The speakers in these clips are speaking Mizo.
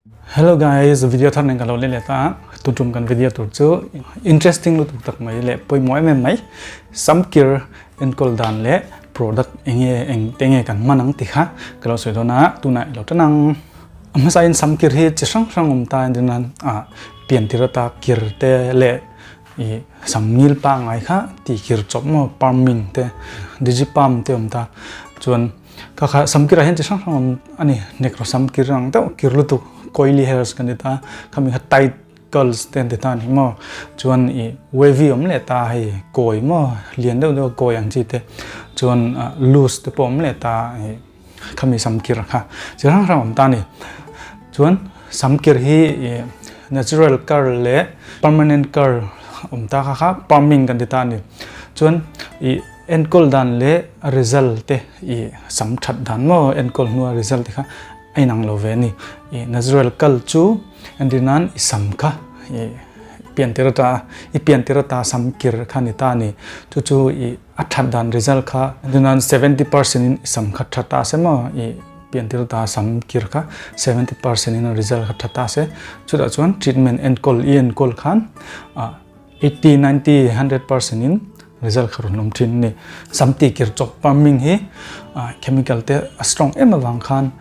Hello guys, video thar nen ka lo let leh ta. Tutum kan video tur chu interesting lutuk tak mai leh pawimawh em em mai. Samkir enkawl dan leh product enge eng te nge kan hman ang tih kha ka lo sawi dawn a, tunah i lo tan ang. A hmasain samkir hi chi hrang hrang awm ta entir nan ah piantir ata kir te leh i sam ngil pangngai kha tih kir chawp maw perming te digipalm te awm ta chuan Kha kha samkir ah hian chi hrang hrang awm a ni. Nekro samkir ang deuh kir lutuk coily hairs kan ti ta khami kha tight curls te an ti ta a ni maw. Chuan ih wavy awm leh ta hei kawi maw lian deuh deuh a kawi ang chi te chuan loose te pawh awm leh ta ih khami samkir kha chi hrang hrang awm ta a ni. Chuan samkir hi ih natural curl leh permanent curl awm ta kha kha perming kan ti ta a ni. Chuan ih. Enkawl dan leh a result te i sam that dan maw enkawl hnua result te kha a inang lo ve a ni. I natural kal chu entir nan i sam kha i pian tir ata i pian tir ata sam kir kha ni ta a ni. Chu chu i a that dan result kha entir nan 70% in i sam kha tha ta se maw i pian tir ata sam kir kha 70% in a result kha tha ta se. Chutah chuan treatment enkawl i enkawl khan ah 80, 90, 100% in result kha rawn awm thin a ni. Sam tih kir chawp perming hi chemical te a strong em avang khan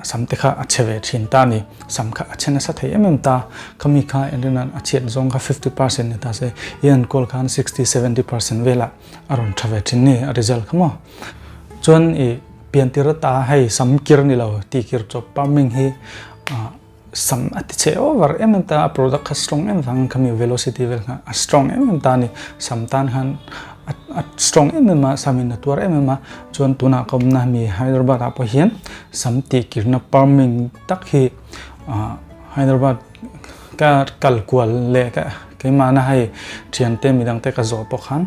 sam te kha a chhe ve thin ta a ni. Sam kha a chhe nasa thei em em ta. Khami kha entirnan a chhiat zawng kha 50% ni ta se i enkawl khan 60, 70% velah a rawn tha ve thin a ni a result kha maw. Chuan i piantir ata hei sam kir ni lo tih kir chawp perming hi Sam a ti chhe over em em ta a product kha strong em vang khami velocity vel kha a strong em em ta a ni sam tan khan a strong em em a sam in a tuar em em a chuan tunah ka awmna mi Hyderabad ah pawh hian sam tih kirna perming tak hi ah Hyderabad ka kal kual leh ka keimahna hei thiante midang te ka zawh pawh khan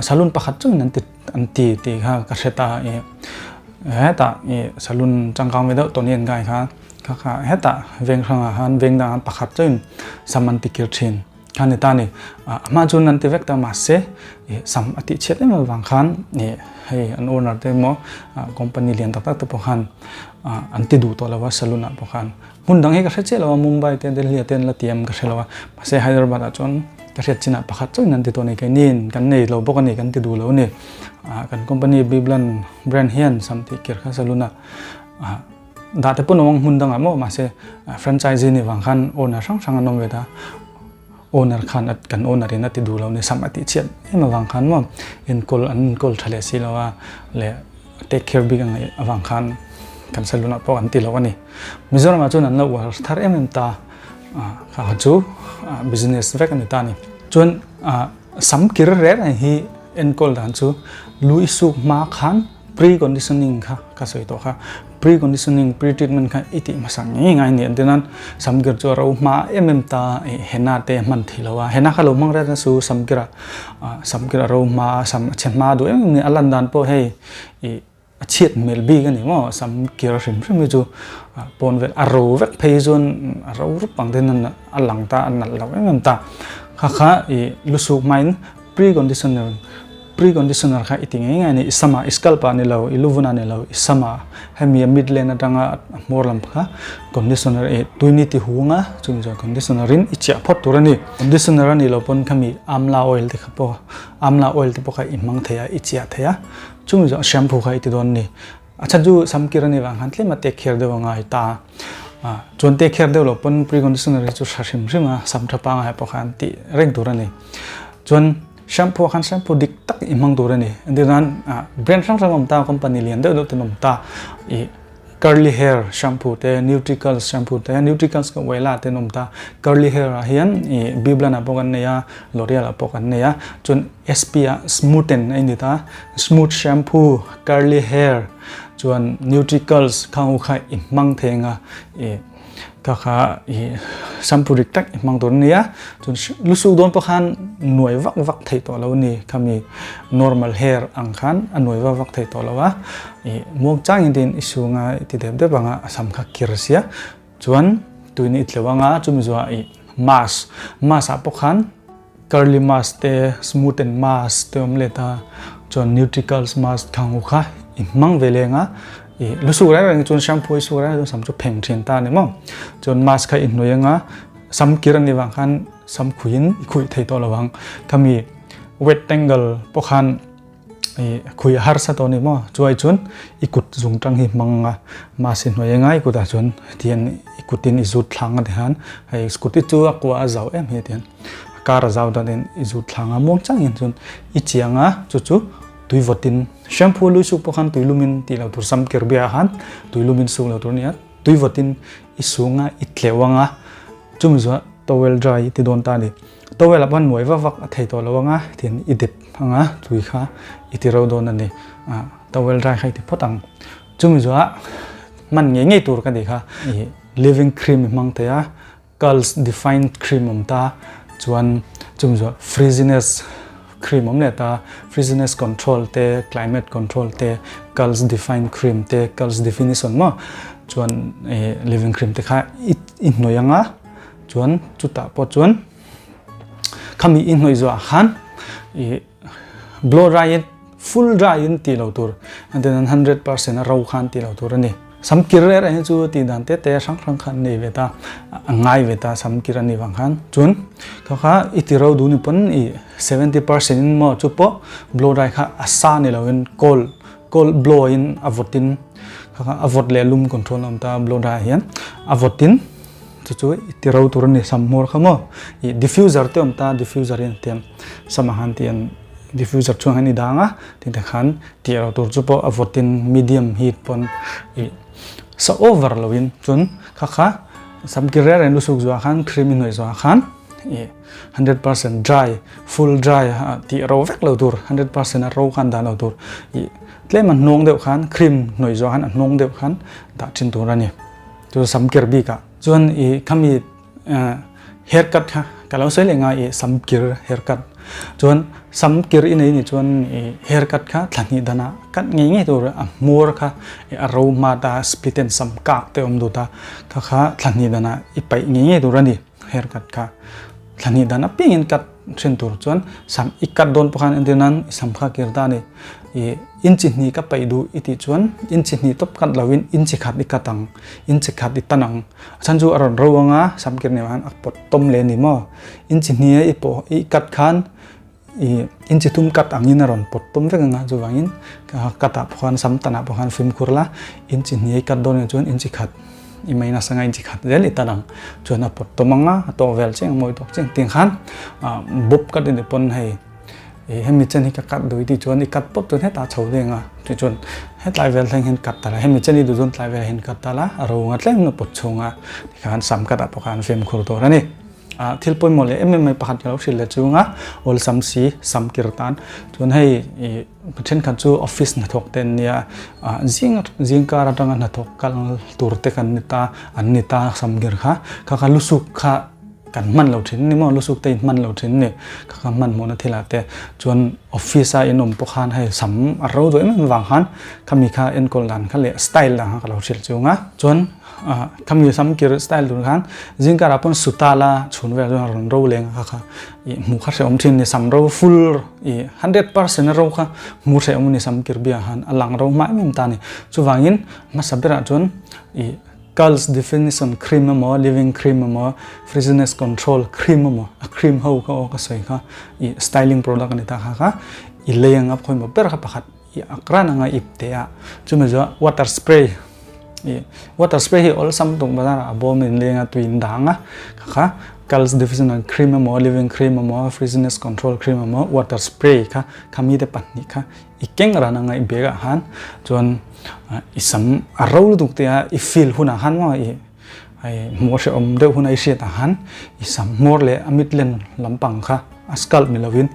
salon pakhat chauhin an ti an ti tih kha ka hre ta i hetah i salon changkang ve deuh tawh ni an ngai kha. Kha kha hetah veng hrangah khan veng dangah pakhat chuan sam an ti kir thin kha ni ta ni. A hma chuan an ti vek ta mahse sam a tih chhiat em avang khan hei an owner te emaw company lian tak tak te pawh khan an ti duh tawh lo a saloon ah pawh khan. Hmun dang hi ka hre chiah lo a Mumbai te Delhi ah te an la ti em ka hre lo a mahse Hyderabad ah chuan ka hriat chinah pakhat chuan an ti tawh a ni keini kan nei lo bawk a ni kan ti duh lo a ni. Kan company Biblan brand hian sam tih kir kha saloon ah Dah te pawn awng hmun dangah maw mahse franchisee ni vang khan owner hrang hrang an awm ve ta. Owner khan kan owner in a ti duh lo ni sam a tih chhiat em avang khan maw enkawl an enkawl tha leh si lo a leh take care bik a ngaih avang khan kan salon ah pawh an ti lo a ni. Mizoram ah chuan an lo uar thar em em ta kha kha chu business vek a ni ta a ni. Chuan sam kir reng reng hi enkawl dan chu lu i suk hma khan Pre-conditioning kha ka sawi tawh kha. Pre-conditioning, pre-treatment kha i tih hmasa ngei ngai a ni. Engtin nan samkir chu a ro hma em em ta ih henna te a hman thei lo a. Henna kha lo hmang reng su samkir ah samkir a ro hma a, sam a chhe hma duh em em a ni. A lan dan pawh hei ih a chhiat hmel bik a ni maw samkir hrim hrim hi chu pawn vel a ro vek phei chuan a ro rup ang ten a lang ta a nalh lo em em ta. Kha kha ih lusuk hmain pre-conditioner Pre-conditioner kha i ti ngei ngei a ni, i sama, i scalp ah ni lo, i luvun ah ni lo, i sama hemi a mid lane atanga a hmawr lam kha conditioner i tuini ti hung a, chumi chuan conditioner in i chiah phawt tur a ni. Conditioner a nih loh pawn khami amla oil te kha pawh amla oil te pawh kha i hmang thei a, i chiah thei a, chumi chuan shampoo kha i ti dawn a ni. A chhan chu samkir a nih vang khan tlem a take care deuh a ngai ta a, chuan take care deuh loh pawn pre-conditioner hi chu hra hrim hrim a, sam tha pangai pawh khan tih reng tur a ni. Chuan Shampoo ah khan shampoo dik tak i hmang tur a ni. Entir nan brand hrang hrang a awm ta, company lian deuh deuh ten a awm ta. Ih curly hair shampoo te, Nutricals shampoo te, Nutricals kha Wella te an awm ta. Curly hair ah hian ih Biblan ah pawh kan nei a, L'Oreal ah pawh kan nei a. Chuan SP ah Smoothen a inti ta. Smooth shampoo, curly hair chuan Nutricals khang ho kha i hmang thei ang a. Ih. Ka kha i shampoo rik tak i hmang tur a nia chuan lusuk dawn pawh khan nuai vak vak theih tawh lo a ni khami normal hair ang khan a nuai vak vak theih tawh lo a i muang changin tin i sunga i ti dep dep anga a sam kha kir sia chuan tuin i tleuh anga chumi zuah i mask mask ah pawh khan curly mask te smooth and mask te awm leh ta chuan nutricals mask thang u kha i hmang ve leng a. I lu suk reng reng chuan shampoo i suk reng reng chuan sam chu pheng thin ta a ni maw. Chuan mask kha i hnuai anga sam kir a nih vang khan sam khuihin i khuih thei tawh lo ang. Khami wet tangle pawh khan i khui a harsa tawh a ni maw. Chuai chuan i kut zung tang hi hmang a mask i hnuai anga i kutah chuan tihian i kutin i zut thlang a tihian hei scooty chu a kua a zau em hi tihian a kar a zau danin i zut thlang a muang changin chuan i chiang a chu chu tui vawtin shampoo lui suk pawh khan tui lumin tih loh tur sam kir biah khan tui lumin suk loh tur a ni a tui vawtin i sung a i tleuh ang a chumi zawh towel dry i ti dawn ta a ni towel ah pawh nuai vak vak a thei tawh lo ang a tin i dep ang a tui kha i ti ro dawn a ni ah towel dry kha i ti phawt ang chumi zawh hman ngei ngei tur ka tih kha i living cream i hmang thei a. Curls defined cream awm ta chuan chung chu frizziness cream awm leh ta frizziness control te climate control te curls defined cream te curls definition maw chuan ih living cream te kha i i hnawih anga chuan chutah pawh chuan khami i hnawih zawhah khan ih Blow dry in full dry in tih lo tur and then 100% a ro khan tih lo tur a ni. Sam kir reh reh hi chu tih dan te te hrang hrang khan nei ve ta a ngai ve ta sam kir a nih vang khan chuan kha kha i ti ro duh ni pawn i 70% in maw chu pawh blow dry kha a sa ni lo in cold cold blow in a vawt in kha kha a vawt leh lum control a awm ta blow dry ah hian a vawt in Chu chu i ti ro tur a ni sam hmawr kha maw ih diffuser te awm ta diffuser hi an ti ang sam ah khan tih an diffuser chhungah hian i dang a tin te khan tih ro tur chu pawh a vawt in medium heat pawn ih sa over lo in chuan kha kha sam ki reng reng lusuk zuah khan cream i hnawih zuah khan ih 100% dry full dry a tih ro vek lo tur 100% a ro khan dah lo tur ih tlem a hnawng deuh khan cream hnawih zuah khan a hnawng deuh khan dah thin tur a ni. Chu samkir bikah chuan i khami haircut kha ka lo sawi leh ngai i samkir haircut chuan samkir i nei ni chuan i haircut kha thla hnih danah cut ngei ngei tur a hmawr kha a ro hma ta split and sam kak te awm dut a kha kha thla hnih danah i paih ngei ngei tur a ni haircut kha thla hnih dan apiangin cut then tur chuan sam i cut dawn pawh khan entir nan i sam kha kir ta a ni ih inchi hnih ka paih duh i tih chuan inchi hnih tawp cut lovin inchi khat i cut ang inchi khat i tan ang a chhan chu a rawn ro ang a sam kir nei khan a pawt tawm leh a ni maw inchi hnih a i pawh i cut khan ih inchi thum cut angin a rawn pawt tawm vek ang a chuvangin cut ah pawh khan sam tan ah pawh khan fimkhur la inchi hnih a i cut dawn anih chuan inchi khat. I mai nasa ngai chi khat zel i tan ang chuan a pawt tawm ang a a tawk vel chiang mawi tawk chiang tiang khan bawp ka ti ni pawn hei i hemi chen hi ka cut duh i tih chuan i cut pawp chuan hetah chho deng a tih chuan hetlai vel thleng hian cut ta la hemi chen i duh chuan tlai vel hian cut ta la a ro nga tlem in a pawt chhung a tikhan sam cut ah pawh khan fimkhur tur a ni. Thil pawimawh leh em em mai pakhat ka lo hrilh leh chunga awlsam si sam kir tan chuan hei ih thenkhat chu office hnathawk te an nia zing zing kar atanga hnathawk kal tur te kan ni ta an ni ta sam kir kha kha kha lusuk kha kan hman lo thin ni maw lusuk te in hman lo thin ni kha kha hmanhmawhna thil ah te chuan office a in awm pawh khan hei sam a ro duh em em vang khan khami kha enkawl dan kha leh style dan kha ka lo hrilh chunga chuan. Khami sam kir style tur khan zingkar ah pawn suta la chhun vel chuan rawn ro leng a kha kha ih hmuh kha hrehawm thin ni sam ro full ih 100% a ro kha hmuh hrehawm ni sam kir biah khan a lang ro hma em em ta ni chuvangin hmasa berah chuan ih curls definition cream emaw living cream emaw frizziness control cream emaw a cream ho kha aw ka sawi kha ih styling product a ni ta kha kha i lei anga khawimaw ber kha pakhat I ak ran anga ip teh a chumi chu water spray i water spray hi awlsam tuk bazar ah a bawm in leng a tui in dang a kha kha curls definition cream emaw living cream emaw frizziness control cream emaw water spray kha khami te pahnih kha i keng ran anga i bag ah khan chuan i sam a ro lutuk te a i feel hunah khan maw i Hei hmuh hrehawm deuh hun a i hriat ah khan i sam hmawr leh a mit len lampang kha a scalp ni lovin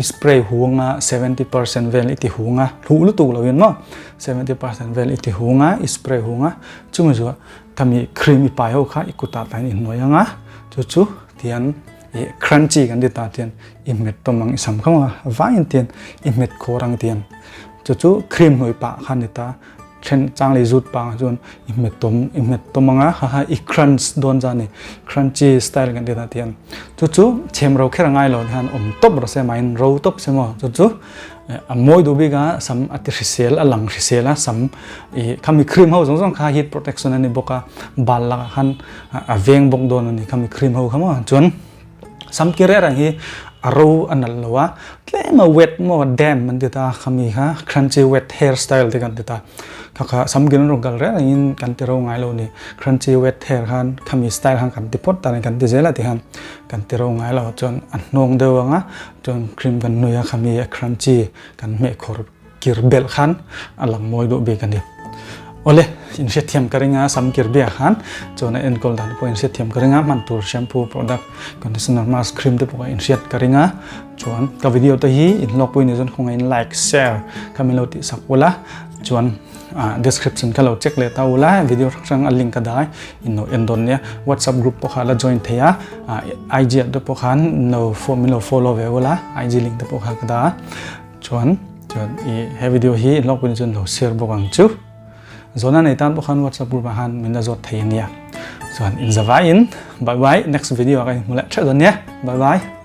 i spray hung a 70% vel i ti hung a hluh lutuk lovin maw 70% vel i ti hung a i spray hung a chumi chu khami cream i pai ho kha i kutah tain i hnuai ang a chu chu tian i crunchy kan ti ta tian i hmet tawm ang i sam kha maw a vaiin tian i hmet khawr ang tian chu chu cream hnuai pah kha ni ta. Then chang leh zut pang chuan i hmet tawm i hmet tawm anga ha ha i crunch dawn zan ni crunchy style kan ti ta tiang chu chu chhem ro kher angai lo hian awm tawp rawh se mahin ro tawp se maw chu chu. A mawi duh bik a, sam a ti hrisel, a lang hrisel a, sam i khami cream ho zawng zawng kha heat protection a ni bawk a, bal lakah khan a veng bawk dawn a ni khami cream ho kha maw. Chuan sam ki reh reng hi a ro a nalh lo a, tlem a wet maw damp an ti ta khami kha crunchy wet hair style te kan ti ta. Kha kha sam ki rawn kal reng rengin kan ti ro ngai lo ni. Crunchy wet hair khan khami style khan kan ti phawt ta ni kan ti zel a ti khan kan ti ro ngai lo. Chuan a hnawng deuh ang a, chuan cream kan hnui a khami a crunchy kan hmeh khawr kir belh khan a lang mawi duh bik a ni. Awle, inhriatthiam ka ring a, sam kir biak khan chuan a enkawl dan te pawh inhriatthiam ka ring a, hman tur shampoo, product, conditioner, mask, cream te pawh inhriat ka ring a. Chuan ka video te hi inhlawkpui ni chuan khawngaih like, share kha min lo tih sak ula, chuan description kha lo check leh ta ula, video hrang hrang a link ka dah in lo en dawn nia. WhatsApp group pawh kha la join thei a, IG ah te pawh khan lo min lo follow ve ula, IG link te pawh kha ka dah a. Chuan chuan i he video hi inhlawkpui ni chuan lo share bawk ang chu. Zawhna nei tan pawh khan WhatsApp group ah khan min la zawt thei ania. Chuan inzavaiin bye bye next video ah ka inhmu leh theuh dawn nia. Bye bye.